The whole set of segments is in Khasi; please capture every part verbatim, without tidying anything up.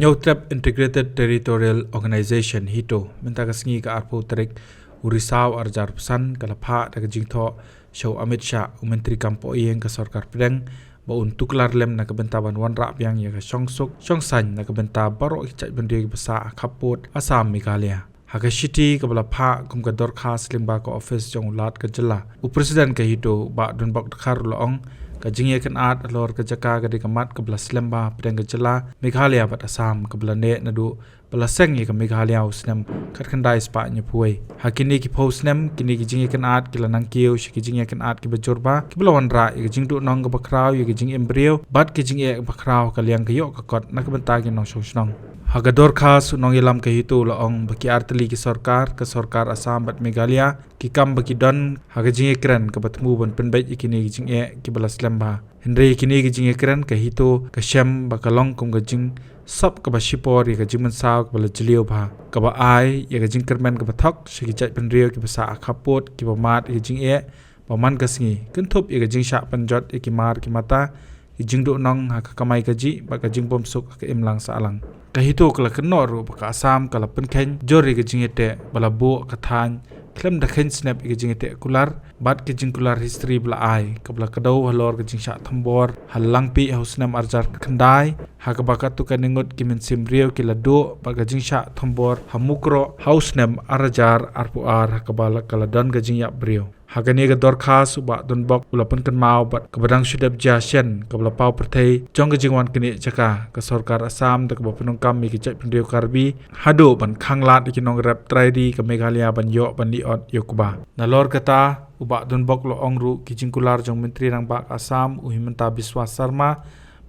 Hynñiewtrep Integrated Territorial Organization, HITO, mynta ka sngi ka arphew tarik u Risaw arhajar arphew san ka la phah da ka jingthoh sha u Amit Shah, u Myntri Kam Pohïing ka Sorkar Pdeng, ba un tuklar lem na ka bynta ban wanrah biang ïa ka shongsuk shongsaiñ na ka bynta baroh ki jaitbynriew kiba sah ha khappud Assam Meghalaya. Ha ka shithi kaba la phah kum ka dorkhas lyngba ka ophis jong u Lat ka jylla, u President ka HITO, Bah Donbok Dkhar, u la ong, ka jingïakynad halor ka jaka ka dei ka mat kaba la slem bha hapdeng ka jylla Meghalaya bad Assam, kaba la neh naduh ba la seng ïa ka Meghalaya ha u snem khatkhyndai spah hynñiewphew wei. Ha kine ki phew snem, kine ki jingïakynad ki la nangkiew sha ki jingïakynad kiba jur bha kiba la wanrah ïa ka jingduhnong kaba khraw, ïa ka jingim briew bad ka jingeh bakhraw ha ka liang ka ïoh ka kot na ka bynta ki nongshong shnong. Ha ka dorkhas, u nongïalam ka HITO u la ong ba ki artylli ki sorkar, ka sorkar Assam bad Meghalaya, ki kam ba ki don ha ka jingïakren kaba thmu ban pynbeit ïa kine ki jingeh kiba la slem bha. Hynrei ïa kine ki jingïakren, ka HITO ka shem ba ka long kum ka jingsop kaba shipor ïa ka jingmynsaw kaba la jylliew bha, kaba ai ïa ka jingkyrmen kaba thok sha ki jaitbynriew kiba sah ha khappud, kiba mad ïa ka jingeh ba man ka sngi, kynthup ïa ka jingshah pynjot ïa ki mar ki mata, ki jingduhnong ha ka kamai kajih bad ka jingbymsuk ha ka imlang sahlang. Ka HITO ka la kynnoh ruh ba ka Assam ka la pynkheiñ jur ïa ka jingïateh ba la buh ka thaiñ khlem da kheiñ snep ïa ka jingïateh kular bad ka jingkular history ba la ai, kaba la kdew halor ka jingshah thombor ha Langpih ha u snem arhajar khyndai, ha kaba katto katne ngut ki mynsiem briew ki la duh, bad ka jingshah thombor ha Mukroh ha u snem arhajar arphew ar, ha kaba la, ka la don ka jingïap briew. Ha kane ka dorkhas, u Bah Donbok u la pynkynmaw ba kaba dang shu dep jia shen, kaba la paw pyrthei jong ka jingwan knieh jaka, ka sorkar Assam da kaba pyndonkam ïa ki jaitbynriew Karbi haduh ban khanglad ïa ki nongrep trai ri ka Meghalaya ban ïoh ban liot ïa u kba. Nalor kata, u Bah Donbok u la ong ruh, ki jingkular jong u Myntri Rangbah ka Assam, u Himanta Biswa Sarma,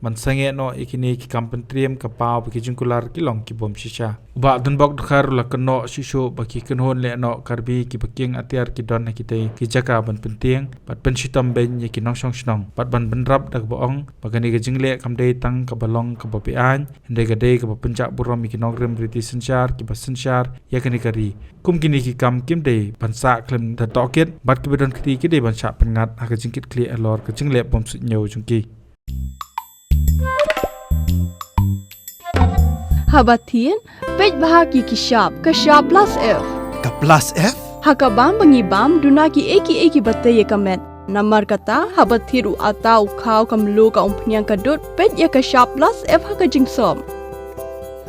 ban sangeh noh ïa kine ki kam pyntriem, ka paw ba ki jingkular ki long ki bym shisha. U Bah Donbok Dkhar u la kynnoh shuh shuh ba ki kynhun lehnoh Karbi kiba kieng atiar ki don ha kitei ki jaka ban pyntieng bad pynshitom beiñ ïa ki nongshong shnong, bad ban bynrap da kaba ong ba kane ka jingleh kam dei tang kaba long kaba be-aiñ, hynrei ka dei kaba pynjah burom ïa ki nongrim riti synshar kiba synshar ïa kane ka ri. Kum kine ki kam kim dei ban sah khlem da tohkit, bad kiba don kti ki dei ban shah pynngat ha ka jingkitkhlieh halor ka jingleh bym suidñiew jong ki. Haba thied, peit bha ïa ki shap, ka shap plus F. Ka plus F? Ha ka bam ba ngi bam, duna kiei kiei kiba tei ïa ka met. Namar kata, haba thied u atta, u khaw, ka mluh, ka umphniang, ka dud, peit ïa ka shap plus F ha ka jingsop.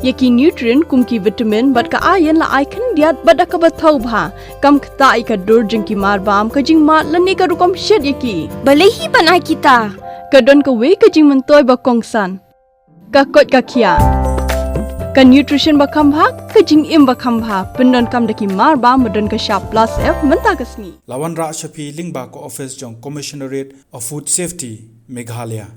Ïa ki nutrient kum ki vitamin bad ka iron la ai khyndiat bad da kaba thaw bha. Kam ktah ïa ka dur jong ki mar bam, ka jingmad lane ka rukom shet ïa ki. Balei hi ban ai kita? Ka don kawei ka jingmyntoi ba kongsan. Ka koit ka khiah. Ka nutrition ba kham bha, ka jingim ba kham bha. Pyndonkam da ki mar bam ba don ka shap plus F mynta ka sngi. La wanrah sha phi lyngba ka ophis jong Commissionerate of Food Safety, Meghalaya.